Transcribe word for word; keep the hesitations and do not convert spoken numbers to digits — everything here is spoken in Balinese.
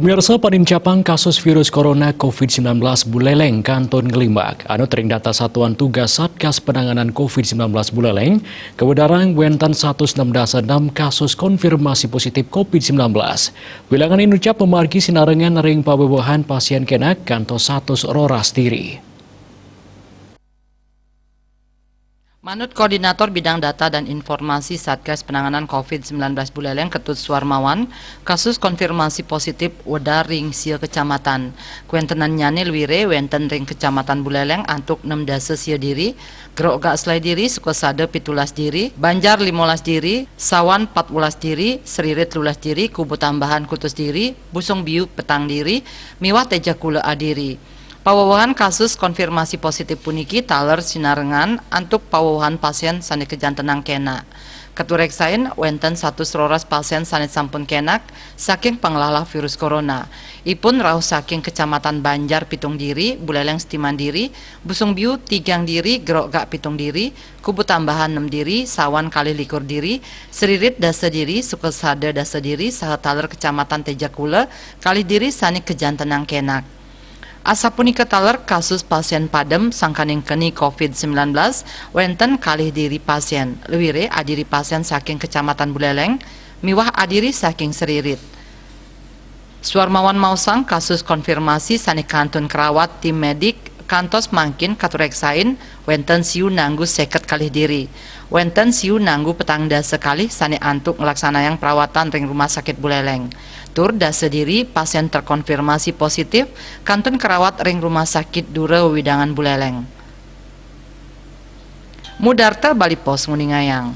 Pemirsa, panincapang kasus virus corona covid sembilan belas Buleleng kantun ngelimbak. Anut ring data Satuan Tugas Satgas Penanganan covid sembilan belas Buleleng, kawedarang wenten satus enam dasa enam kasus konfirmasi positif covid sembilan belas. Wilangan inucap mamargi sinarengan ring pawewehan pasien kenak kantos satus roras diri. Manut Koordinator Bidang Data dan Informasi Satgas Penanganan covid sembilan belas Buleleng, Ketut Suarmawan, kasus konfirmasi positif wedar ring sia kecamatan. Kuentenannyane luire wenten ring Kecamatan Buleleng antuk enam dasa sia diri, Grogak selaé diri, Sukasada pitulas diri, Banjar limolas diri, Sawan patbelas diri, Seririt telulas diri, Kubu Tambahan kutus diri, Busung Biu petang diri, miwah Tejakula adiri. Pawewehan kasus konfirmasi positif puniki taler sinarengan antuk pawewehan pasien sane kajantenang kenak. Katureksain wenten satus roras pasien sane sampun kenak saking panglalah virus corona. Ipun rauh saking Kecamatan Banjar pitung diri, Buleleng setiman diri, Busung Biu tigang diri, Grogak pitung diri, Kubu Tambahan enam diri, Sawan kalih likur diri, Seririt dasa diri, Sukasada dasa diri, saha taler Kecamatan Tejakula kalih diri sane kajantenang kenak. Asapunika taler kasus pasien padem sangkaning keni covid sembilan belas wenten kalih diri pasien, luire adiri pasien saking Kecamatan Buleleng miwah adiri saking Seririt. Suarmawan maosang kasus konfirmasi sane kantun karawat tim medik kantos mangkin katureksain wenten siu nanggu seket kalih diri. Wenten siu nanggu petang dasa kalih sane antuk nglaksanayang perawatan ring Rumah Sakit Buleleng. Tur dasa diri pasien terkonfirmasi positif kantun karawat ring Rumah Sakit Dura Wewidangan Buleleng. Mudarta Bali Post nguningayang.